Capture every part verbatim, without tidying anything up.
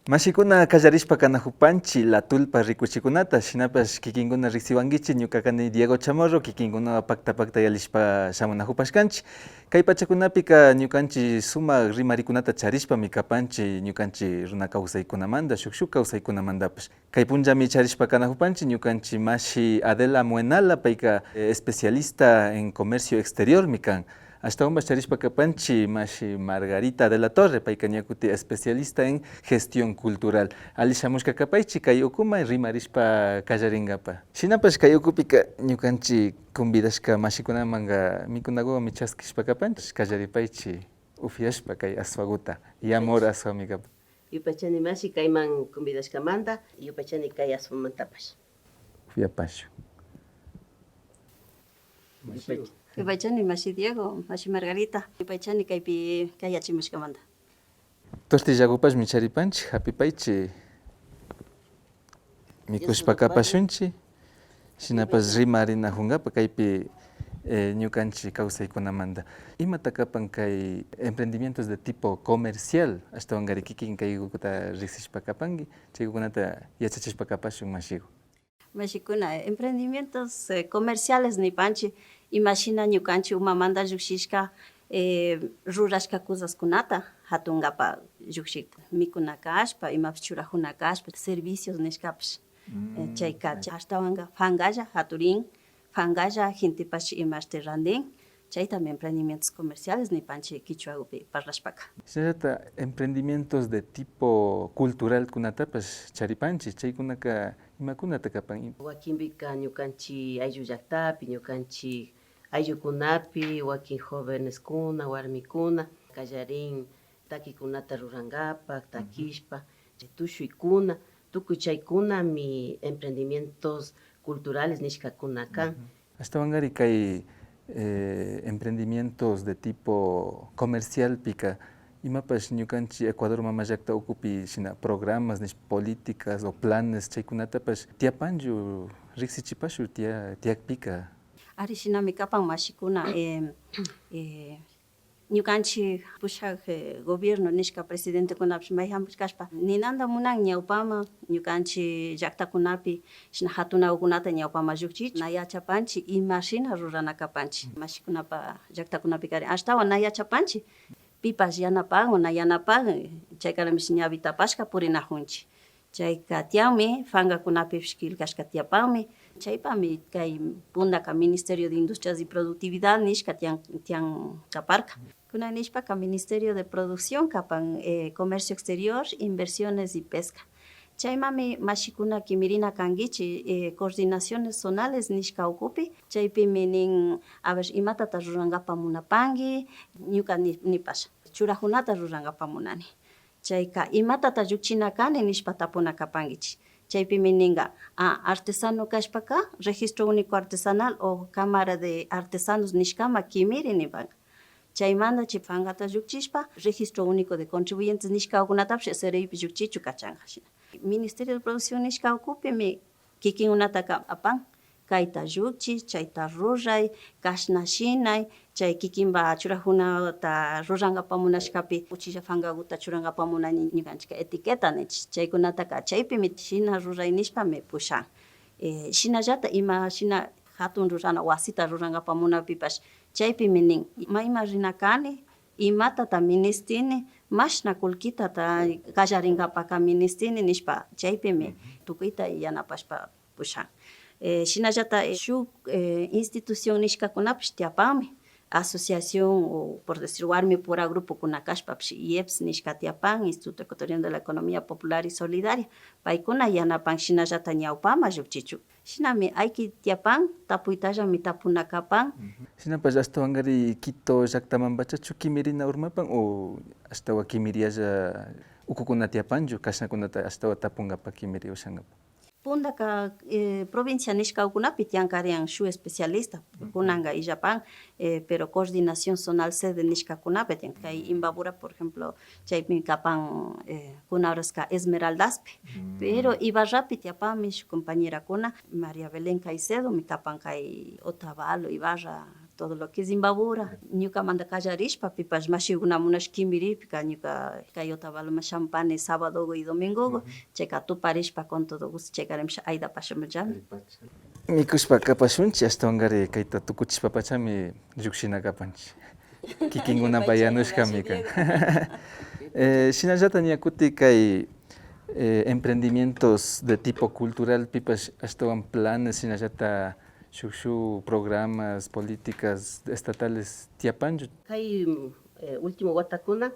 Mashikuna, kallarishpa kanajupanchi La Tulpa rikuchikunata, shinapash kikinkuna riksiwankichi, ñuka kani Diego Chamorro, kikinkunawan pakta pakta yalishpa shamunajupashkanchi. Kay pachakunapika ñukanchi sumak rimarikunata charishpami kapanchi, ñukanchi runa kawsaykunamanta, shuk shuk kawsaykunamantapash. Kay punllami charishpa kanajupanchi ñukanchi mashi Adela Muenala, payka, eh, especialista en comercio exteriormi kan. Ashtawanpash charishpa kapanchi mashi Margarita de la Torre, payka ña kuti especialista en gestión cultural. Ali shamushka kapaychi kay ukuman rimarishpa kallaringapa. Shinapash kay ukupika ñukanchi convidashka mashikunamanka mikunaguwanmi chaskishpa kapanchi, kallaripaychi ufiashpa kay aswaguta, y amor aswami kapan. Yupaychani mashi kayman convidashkamanta, yupaychani kay aswamantapash. Ufiapashun. Yupaychani mashi Diego, mashi Margarita, yupaychani kaypi kayachimushkamanta. Tortillagupashmi charipanchi, japipaychi. Mikushpa kapashunchi, shinapash rimarinajungapa kaypi, eh, ñukanchi kawsaykunamanta. Imata kapan kay emprendimientos de tipo comercial, ashtawankari kikin kaygukuta riksishpa kapanki, chaygukunata yachachishpa kapashun mashigu. Mashikuna, emprendimientos, eh, comerciales nipanchi, imashina ñukanchi umamanta llukshishka, eh, rurashka cosaskunata jatungapa llukshikta, mikuna kashpa, imapish churajuna kashpa, servicios nishkapish. Eh, chayka, ashtawanka fangalla jaturin, fangalla gentepash imashti randin, chaytami emprendimientos comerciales nipanchi kichwagupi parlashpaka. Shinallata emprendimientos de tipo culturalkunatapash charipanchi, chaykunaka imakunata kapan? Wakinpika ñukanchi ayllu llaktapi, ñukanchi ayllukunapi, wakin joveneskuna, warmikuna kallarin takikunata rurankapak, takishpa, chay tushuykuna, tukuy chaykunami emprendimientos culturales nishkakuna kan. Ashtawankari kay, eh, emprendimientos de tipo comercialpika, imapash ñukanchi Ecuador mama llakta ukupi shina programas nish políticas o planes chaykunatapash tiyapanchu, riksichipashun tiya-, tiyakpika. Ari, shinami kapan mashikuna, eh, eh, ñukanchi pushak, eh, gobierno nishka presidentekunapish mayjanpish kashpa ninanta munan ñawpaman, ñukanchi llaktakunapi shina jatunagukunata ñawpaman llukchichu, na yachapanchi imashina rurana kapanchi. Mashikunapa llaktakunapikari ashtawan na yachapanchi pipash yanapan o na yanapan, chaykaramish ñawi tapashka purinajunchi. Chayka tiyanmi, fangakunapipish killkashka tiyapanmi. Chaypami kay puntaka Ministerio de Industrias y Productividad nishka tiyan, tiyan kaparka. Kunan nishpaka Ministerio de Producción kapan, eh, Comercio Exterior, Inversiones y Pesca. Chaymami mashikuna kimirina kankichi, eh, coordinaciones zonales nishka ukupi. Chaypimi nin, a ver, imatata rurankapa munapanki, ñuka ni-, nipasha, churajunata rurankapa munani. Chayka, imatata llukchina kani nishpa tapuna kapankichi. Chaypimi ninka, a, artesano kashpaka, Registro Único Artesanal o Cámara de Artesanos nishkama kimiri nipanka. Chaymanta chay fangata llukchishpa, Registro Único de Contribuyentes nishkakunatapish S R Ipi llukchichu kachanka shina. Ministerio de Producción nishka ukupimi kikinkunataka apan, kayta llukchi, chayta ruray, kashna shinay, chay kikinpa churajunata rurankapa munashkapi uchilla fangaguta churankapa munani ñukanchika etiqueta ninchik. Chaykunataka chaypimi shina ruray nishpami pushan. Eh, shinallata ima shina jatun rurana wasita rurankapa munakpipash chaypimi nin, ima, ima rina kani, imatata ministini, mashna kullkitata kallarinkapaka ministini nishpa, chaypimi tukuyta yanapashpa pushan. Eh, shinallata, eh, shuk, eh, institución nishkakunapish tiyapanmi, asociación o, por decir, warmipura grupokuna kashpapish, IEPS nishka tiyapan, Instituto Ecuatoriano de la Economía Popular y Solidaria, paykuna yanapan shinallata ñawpaman llukchichun. Shinami ayki tiyapan, tapuytallami tapuna kapan. Shinapash ashtawankari Quito llaktamanpachachu kimirina urmapan o ashtawan kimirialla ukukuna tiyapanchu, kashnakunata ashtawan tapunkapa kimiri ushankapa? Puntaka, eh, provincia nishkakunapi tiyankarian shuk especialista, kunanka illapan, eh, pero coordinación zonal sede nishkakunapi tiyan. Kay Imbabura, por ejemplo, chaypimi kapan, eh, kuna horaska Esmeraldaspi. Pero Ibarrapi tiyapanmi shuk compañerakuna, María Belén Caicedomi kapan kay Otavalo, Ibarra, Todo lo que es Imbabura, ñukamanta kallarishpa, pipash mashikuna munash kimiripika, ñuka kay Otavaloman shampani sábadogu y domingogu, chayka tuparishpa con todo gusto, chayka rimpish aydapashunllami. Mikushpa kapashunchik, ashtawankari kayta tukuchishpapachami llukshina kapanchik. Kikinkunapak yanushkami kan. Eh, shinallata ña kutin kay, eh, emprendimientos de tipo cultural, pipash ashtawan planes, shinallata shuk, shuk programas, políticas estatales tiyapanchu? Kay, eh, último watakuna,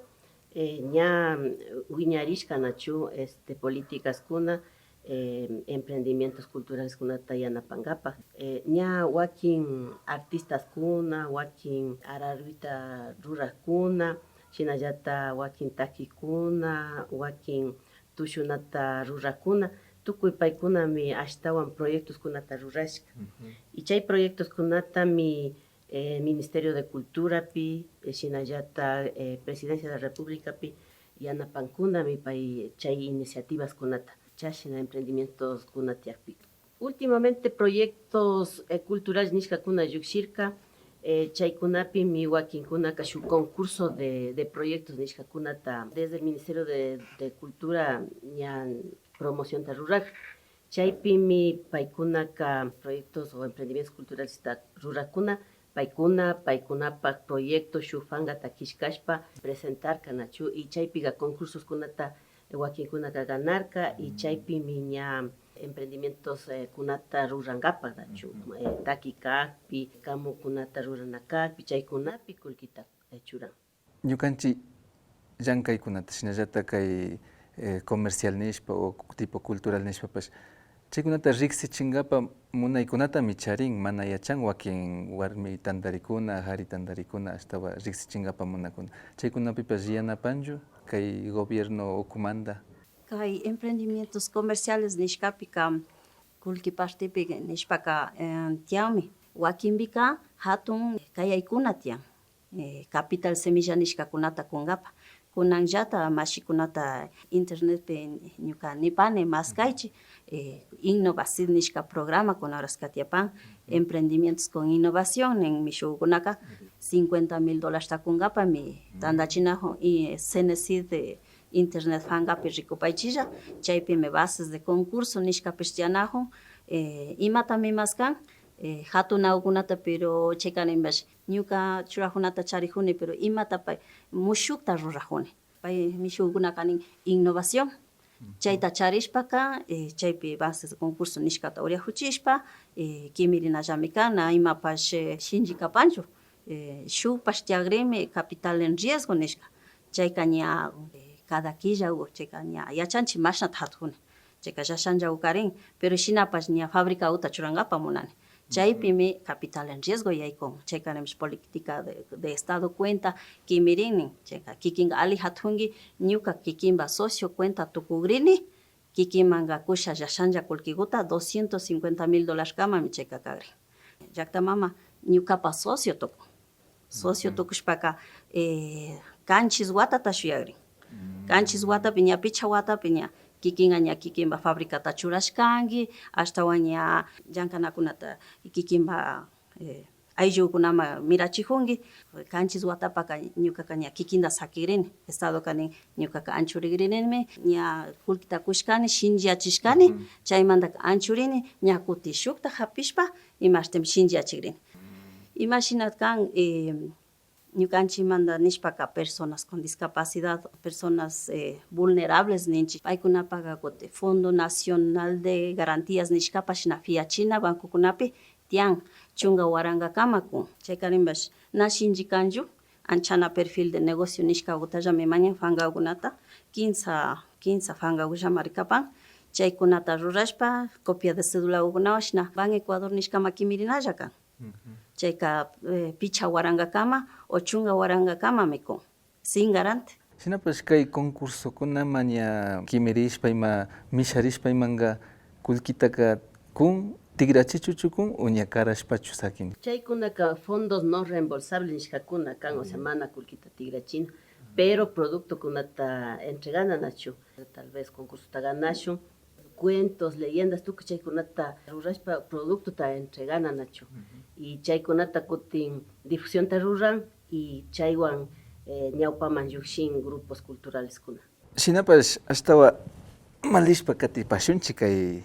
eh, ña, mm, wiñarishka nachu, este, políticaskuna, eh, emprendimientos culturaleskunata yanapankapak. Eh, ña wakin artistaskuna, wakin araruyta rurakkuna, shinallata wakin takikuna, wakin tushunata rurakkuna, tukuy paykunami ashtawan proyectoskunata rurashka. Y chay proyectoskunatami, eh, Ministerio de Culturapi, eh, shinallata, eh, Presidencia de la Repúblicapi yanapankunami pay chay iniciativaskunata, chashna emprendimientoskuna tiyakpika. Últimamente proyectos, eh, culturales nishkakuna llukshirka, eh, chaykunapimi wakinkunaka shuk concurso de, de proyectos nishkakunata desde el Ministerio de, de Cultura ña promocionta rurak. Chaypimi paykunaka proyectos o emprendimientos culturalesta rurakkuna, paykuna, paykunapak proyecto shuk pankata killkashpa presentarka nachu, y chaypika concursoskunata wakinkunaka ganarka, y chaypimi ña emprendimientos, eh, kunata rurankapak nachu, eh, taki kakpi, kamukunata rurana kakpi, chaykunapi kullkita, eh, churan. Ñukanchik llankaykunata, shinallata kay, eh, comercial nishpa o tipo cultural nishpapash, chaykunata riksichinkapak munaykunatami charin, mana yachan wakin warmi tantarikuna, kari tantarikuna ashtawan riksichinkapak munakkuna. Chaykunapipash yanapanchu kay gobierno ukumanta? Kay emprendimientos comerciales nishkapika, kullki partepi nishpaka, eh, tiyanmi. Wakinpika hatun kayaykuna tiyan, eh, capital semilla nishkakunata kunkapak. Kunanllata mashikunata internetpi ñuka nipani, maskaychik, eh, Innovasid nishka programa kunan horaska tiyapan, Emprendimientos con Innovación nin mishukunaka, cincuenta mil dolarsta kunkapakmi tantachinakun, y Cenecit, eh, internet pankapi rikupaychilla, chaypimi bases de concurso nishkapish tiyanakun, eh, imatami maskan, eh, hatunakukunata, pero chayka nimash ñuka churakunata charikuni, pero imata pay mushukta rurakuni. Pay mishukunaka nin innovación. Chayta charishpaka, eh, chaypi bases de concurso nishkata uriakuchishpa, eh, kimirinallami kan, na imapash, eh, shinchi kapanchu. Eh, shukpash tiyakrinmi capital en riesgo nishka. Chayka ña, eh, cada killa, chayka ña yachanchik mashnata hatukuni. Chayka llashanlla ukarin, pero shinapash ña fabricakuta churankapak munani. Chaypimi capital en riesgo yaykun. Chayka nimash política de, de Estado cuenta kimirin nin. Chayka kikinka alli hatunki, ñuka kikinpa socio cuenta tukukrini, kikinmanka kusha llashanlla kullkikuta doscientos cincuenta mil dolarkamami chayka kakrin. Llakta mama ñukapa socio tukun. Socio tukushpaka, eh, kanchis watata shuyakrin. Kanchis watapi ña, pichka watapi ña, kikinka ña kikinpa fabricata churashkanki, ashtawan ña llankanakunata kikinpa, eh, ayllukunaman mirachikunki. Kanchis watapaka ñukaka ña kikinta sakikrini. Estadoka nin ñukaka anchurikrinimi, ña kullkita kushkani, shinchiyachishkani, chaymantaka anchurini, ña kutin shukta hapishpa, imashtim shinchiyachikrini. Imashina kan, eh, ñukanchikmanta nishpaka personas con discapacidad, personas, eh, vulnerables ninchik. Paykunapaka kutin Fondo Nacional de Garantías nishkapash na fiachina bancokunapi tiyan chunka warankakama kun. Chayka nimash na shinchi kanchu, anchana perfil de negocio nishkakutallami mañan pankakunata, kinsa, kinsa pankakullamari kapan. Chaykunata rurashpa, copia de cedulakukunawan shina Ban Ecuador nishkama kimirinalla kan. Chayka, eh, pichka warankakama o chunka warankakamami kun, sin garante. Shinapash kay concursokunaman ña kimirishpa ima, misharishpa imanka kullkitaka kun, tikrachichuchu kun o ña karashpachu sakin? Chaykunaka fondos no reembolsables nishkakuna kan, o sea, mana kullkita tikrachina, pero productokunata entregana nachu. Tal vez concursota ganashun, cuentos, leyendas, tukuy chaykunata rurashpa productota entregana nachu. Y chaykunata kutin difusionta ruran y chaywan, eh, ñawpaman llukshin grupos culturaleskuna. Shinapash ashtawan malishpa katipashunchik kay.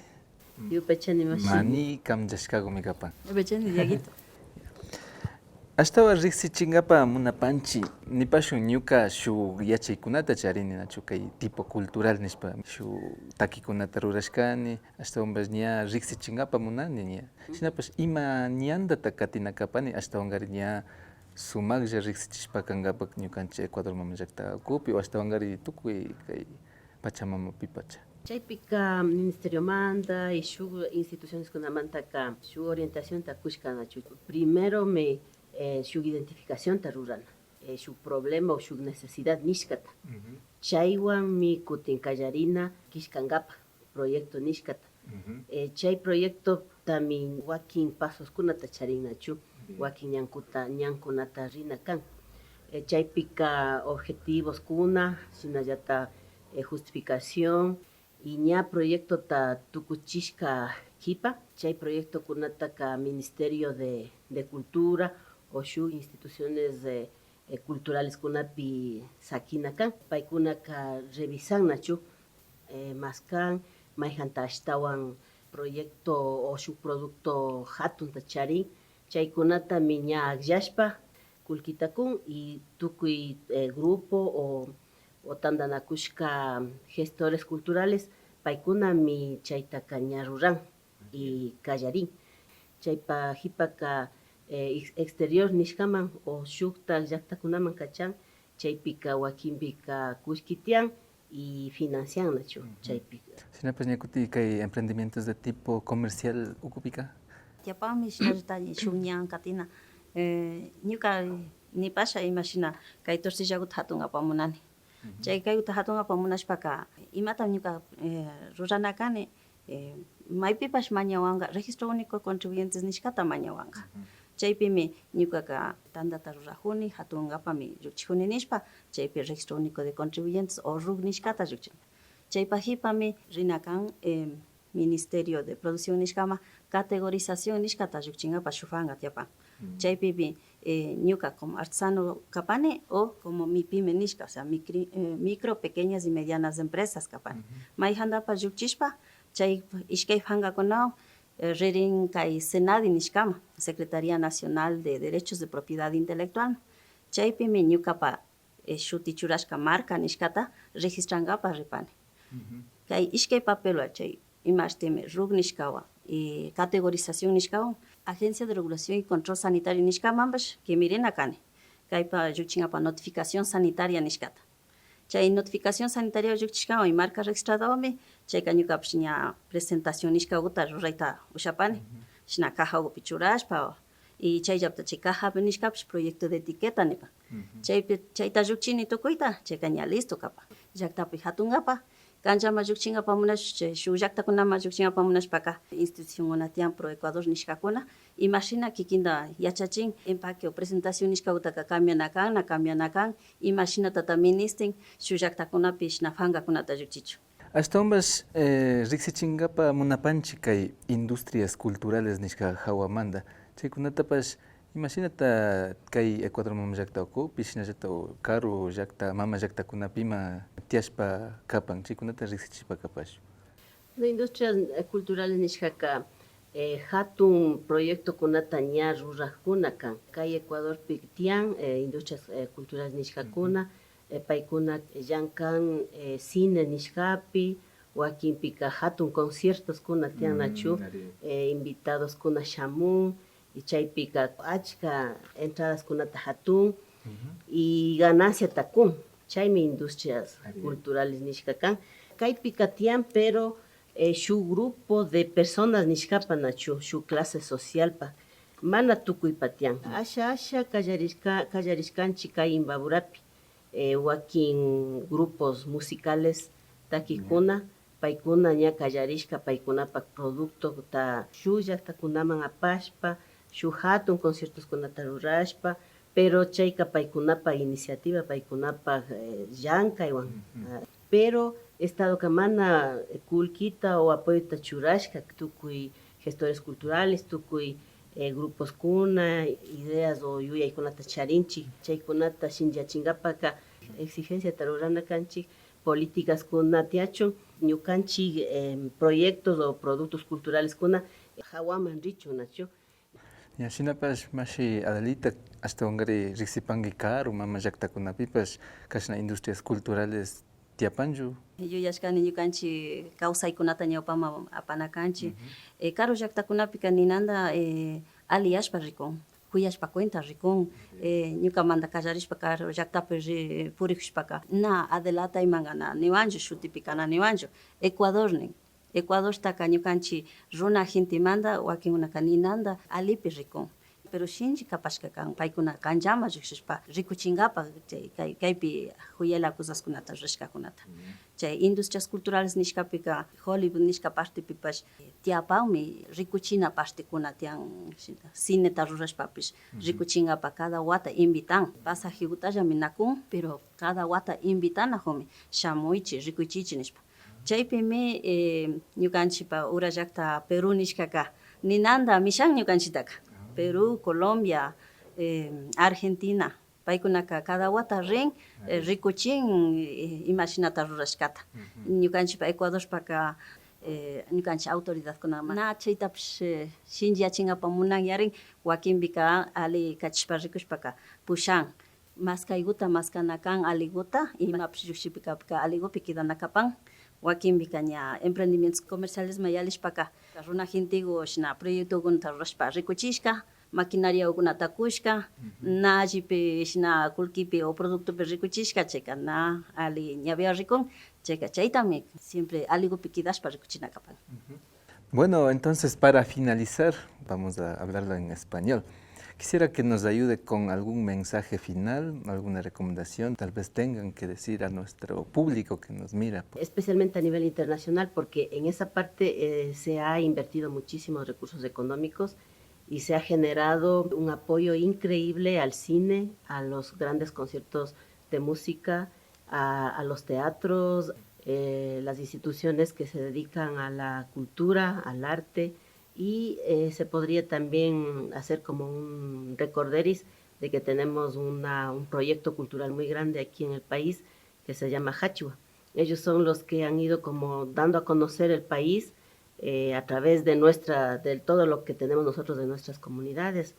Yupaychani mashi. Mani kamllashkakumi kapan. Yupaychani, Diaguito. Ashtawan riksichinkapa munapanchik, nipashun ñuka shuk yachaykunata charini, nachu, kay tipo cultural nishpa, shuk takikunata rurashkani, ashtawanpash ña riksichinkapa munani ña. Shinapash ima ñantata katina kapani, ashtawankari ña sumaklla riksichishpa kankapa ñukanchik Ecuador mama llakta ukupi, o ashtawankari tukuy kay pachamamapipacha. Chaypika ministeriomanta y shuk institucioneskunamantaka shuk orientacionta kushka, nachu. Primeromi, eh, shuk identificacionta rurana, eh, shuk problema o shuk necesidad nishkata. Chaywanmi kutin kallarina kishkankapa proyecto nishkata. Eh, chay proyectotami wakin pasoskunata charin, nachu, wakin ñankuta, ñankunata rina kan. Eh, chaypika objetivoskuna, shinallata, eh, justificación, y ña proyectota tukuchishka kipa, chay proyectokunataka Ministerio de, de Cultura o shuk instituciones, eh, eh, culturaleskunapi sakina kan. Paykunaka revisan, nachu, eh, maskan, mayjanta ashtawan proyecto o shuk producto jatunta charin, chaykunatami ña akllashpa kullkita kun, y tukuy, eh, grupo o, o tantanakushka gestores culturales, paykunami chaytaka ña ruran y kallarin. Chaypa jipaka, eh, ex-, exterior nishkaman o shuktak llaktakunaman kachan, chaypika wakinpika kullki tiyan y financian, nachu, chaypika. Shinapash ña kutin kay emprendimientos de tipo comercial ukupika. Tiyapanmi shinallata shuk ñan katina, eh, ñuka nipasha imashina kay tortillaguta jatunkapak munani. Chay kayguta jatunkapak munashpaka, imatami ñuka, eh, rurana kani, eh, maypipash mañawanka, Registro Único de Contribuyentes nishkata mañawanka. Chaypimi ñukaka tantata rurajuni, jatunkapami llukchijuni nishpa, chaypi Registro Único de Contribuyentes o ruc nishkata llukchin. Chaypa jipami rina kan, eh, Ministerio de Producción nishkaman categorización nishkata llukchinkapak shuk fanka tiyapan. Chaypimi, eh, ñuka como artesano kapani o como MIPYME nishka, o sea, micri-, eh, micro, pequeñas y medianas empresas kapani. Mayjantapash llukchishpa, chay ishkay fankakunawan, eh, ririn kay SENADI nishkaman, Secretaría Nacional de Derechos de Propiedad Intelectual. Chaypimi ñukapa eh, shuti churashka marca nishkata registrankapak ripani. Kay ishkay papelwan chay imashtimi ruc nishkawan y categorización nishkawan Agencia de Regulación y Control Sanitario nishkamanpash kimirina kani. Kaypa llukchinkapak notificación sanitaria nishkata. Chay notificación sanitaria llukchishkawan y marca registradawanmi chayka ñukapash ña presentación nishkaguta rurayta ushapani. Shina cajagupi churashpa, y chayllapta chay cajapi nishkapash proyecto de etiqueta nipan. Chaypi, chayta llukchini tukuyta, chayka ña listo kapan. Llaktapi jatunkapak, kanllaman llukchinkapak munash, chay shuk llaktakunaman llukchinkapak munashpaka, institucionkuna tiyan Pro Ecuador nishkakuna, imashina kikinta yachachin, empaque o presentación nishkagutaka cambiana kan, na cambiana kan, imashinatata ministin, shuk llaktakunapi shina fankakunata llukchichun. Ashtawanpash, eh, riksichinkapak munapanchik kay industrias culturales nishka jawamanta. Chaykunatapash imashinata kay Ecuador mama llakta ukupi, shinallata karu llakta, mama llaktakunapi ima tiyashpa kapan, chaykunata riksichishpa kapashun. Industrias, eh, culturales nishkaka, eh, jatun proyectokunata ña rurakkuna kan. Kay Ecuadorpi tiyan, eh, industrias, eh, culturales nishkakuna, eh, paykuna llankan, eh, cine nishkapi, wakinpika jatun conciertoskuna tiyan nachu, eh, invitadoskuna shamun, y chaypika achka entradaskunata jatun, y gananciata kun. Chaymi industrias culturales nishka kan. Kaypika tiyan, pero, eh, shuk grupo de personas nishkapa nachu, shuk clase socialpa, mana tukuypa tiyan. Asha, asha kallarishka, kallarishkanchik kay Imbaburapi, eh, wakin grupos musicales takikuna, paykuna ña kallarishka paykunapak productota shuk llaktakunaman apashpa, shuk jatun conciertoskunata rurashpa, pero chayka paykunapak iniciativa, paykunapak, eh, llankaywan. Ah, pero Estadoka mana kullkita o apoyota churashka tukuy gestores culturales, tukuy, eh, gruposkuna, ideas o yuyaykunata charinchik. Chaykunata shinchiyachinkapaka exigenciata rurana kanchik, políticaskuna tiyachun, ñukanchik, em, proyectos o productos culturaleskuna hawaman richun, nachu. Ña shinapash mashi Adelita, ashtawankari riksipanki karu mama llaktakunapipash kashna industrias culturales tiyapanchu. Yuyashkani ñukanchik kawsaykunata ñawpaman apana kanchik. Eh, karu llaktakunapika ninanta, eh, aliyashpa rikun, kuyashpa cuenta rikun. Eh, ñukamanta kallarishpa karu llaktapi ri-, purikushpaka na Adelata imanga na niwanchu, shutipika na niwanchu. Ecuador nin. Ecuadortaka ñukanchik runa gentemanta wakinkunaka ninanta allipi rikun. Pero shinchi kapashka kan, paykuna kanllaman llukshishpa rikuchinkapak chay kay-, kaypi juyela cosaskunata rurashkakunata. Chay industrias culturales nishkapika Hollywood nishka partepipash tiyapanmi rikuchina partekuna tiyan, cineta rurashpapish rikuchinkapak cada wata invitan. Pasajekutallami na kun, pero cada wata invitanakunmi, shamuychik, rikuychichik nishpa. Chaypimi, eh, ñukanchikpa ura llakta Perú nishkaka ninanta mishan ñukanchiktaka. Perú, Colombia, eh, Argentina, paykunaka cada wata rin, eh, rikuchin, eh, imashinata rurashkata. Ñukanchikpa Ecuadorpaka, eh, ñukanchik autoridadkunaman na chaytapish, eh, shinchiyachinkapak munan yarin, wakinpika alli kachishpa rikushpaka pushan. Maskaykuta maskana kan allikuta, imapish llukshipika allikupi kidana kapan. Wakinpika ña emprendimientos comercialesman yallishpaka, runa genteku shina proyectokunata rurashpa rikuchishka, maquinariakunata kushka, na allipi shina kullkipi o productopi rikuchishka, chayka na alli ñawiwan rikun, chayka chaytami siempre allikupi kidashpa rikuchina kapan. Bueno, entonces para finalizar, vamos a hablarlo en español. Quisiera que nos ayude con algún mensaje final, alguna recomendación, tal vez tengan que decir a nuestro público que nos mira. Especialmente a nivel internacional, porque en esa parte, eh, se ha invertido muchísimos recursos económicos y se ha generado un apoyo increíble al cine, a los grandes conciertos de música, a, a los teatros, eh, las instituciones que se dedican a la cultura, al arte, y, eh, se podría también hacer como un recorderis de que tenemos una, un proyecto cultural muy grande aquí en el país que se llama Hachua. Ellos son los que han ido como dando a conocer el país, eh, a través de nuestra, de todo lo que tenemos nosotros de nuestras comunidades,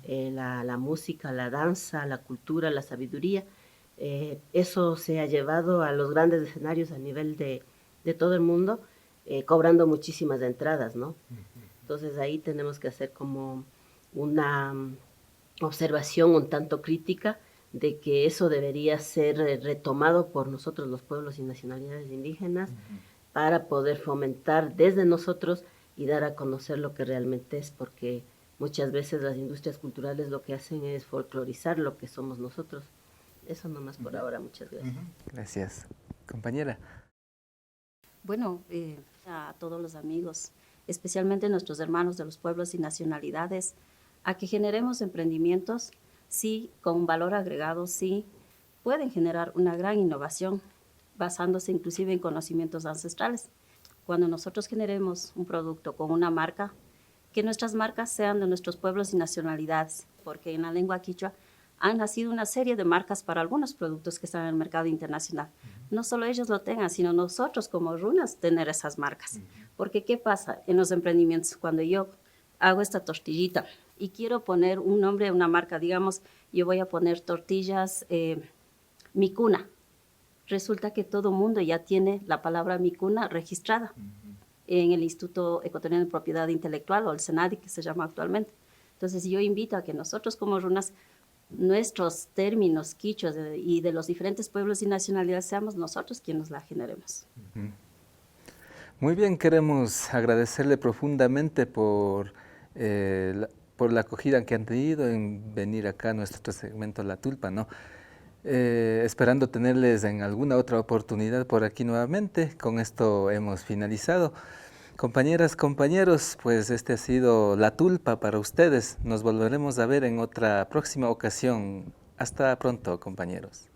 eh, la, la música, la danza, la cultura, la sabiduría. Eh, eso se ha llevado a los grandes escenarios a nivel de, de todo el mundo, eh, cobrando muchísimas entradas, ¿no? Entonces ahí tenemos que hacer como una, mm, observación un tanto crítica de que eso debería ser, eh, retomado por nosotros los pueblos y nacionalidades indígenas para poder fomentar desde nosotros y dar a conocer lo que realmente es, porque muchas veces las industrias culturales lo que hacen es folclorizar lo que somos nosotros. Eso nomás por ahora, muchas gracias. Gracias. Compañera. Bueno, eh, a todos los amigos, especialmente nuestros hermanos de los pueblos y nacionalidades, a que generemos emprendimientos, sí, con un valor agregado, sí, pueden generar una gran innovación, basándose inclusive en conocimientos ancestrales. Cuando nosotros generemos un producto con una marca, que nuestras marcas sean de nuestros pueblos y nacionalidades, porque en la lengua quichua han nacido una serie de marcas para algunos productos que están en el mercado internacional. No solo ellos lo tengan, sino nosotros como runas tener esas marcas. Porque, ¿qué pasa en los emprendimientos? Cuando yo hago esta tortillita y quiero poner un nombre de una marca, digamos, yo voy a poner tortillas, eh, Mikuna. Resulta que todo mundo ya tiene la palabra Mikuna registrada en el Instituto Ecuatoriano de Propiedad Intelectual, o el SENADI, que se llama actualmente. Entonces, yo invito a que nosotros como runas, nuestros términos quichuas de, y de los diferentes pueblos y nacionalidades, seamos nosotros quienes la generemos. Muy bien, queremos agradecerle profundamente por, eh, la, por la acogida que han tenido en venir acá a nuestro segmento La Tulpa, ¿no? Eh, esperando tenerles en alguna otra oportunidad por aquí nuevamente. Con esto hemos finalizado. Compañeras, compañeros, pues este ha sido La Tulpa para ustedes. Nos volveremos a ver en otra próxima ocasión. Hasta pronto, compañeros.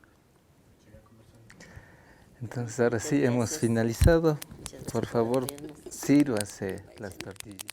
Entonces, ahora sí, hemos finalizado. Por favor, sírvase las tortillas.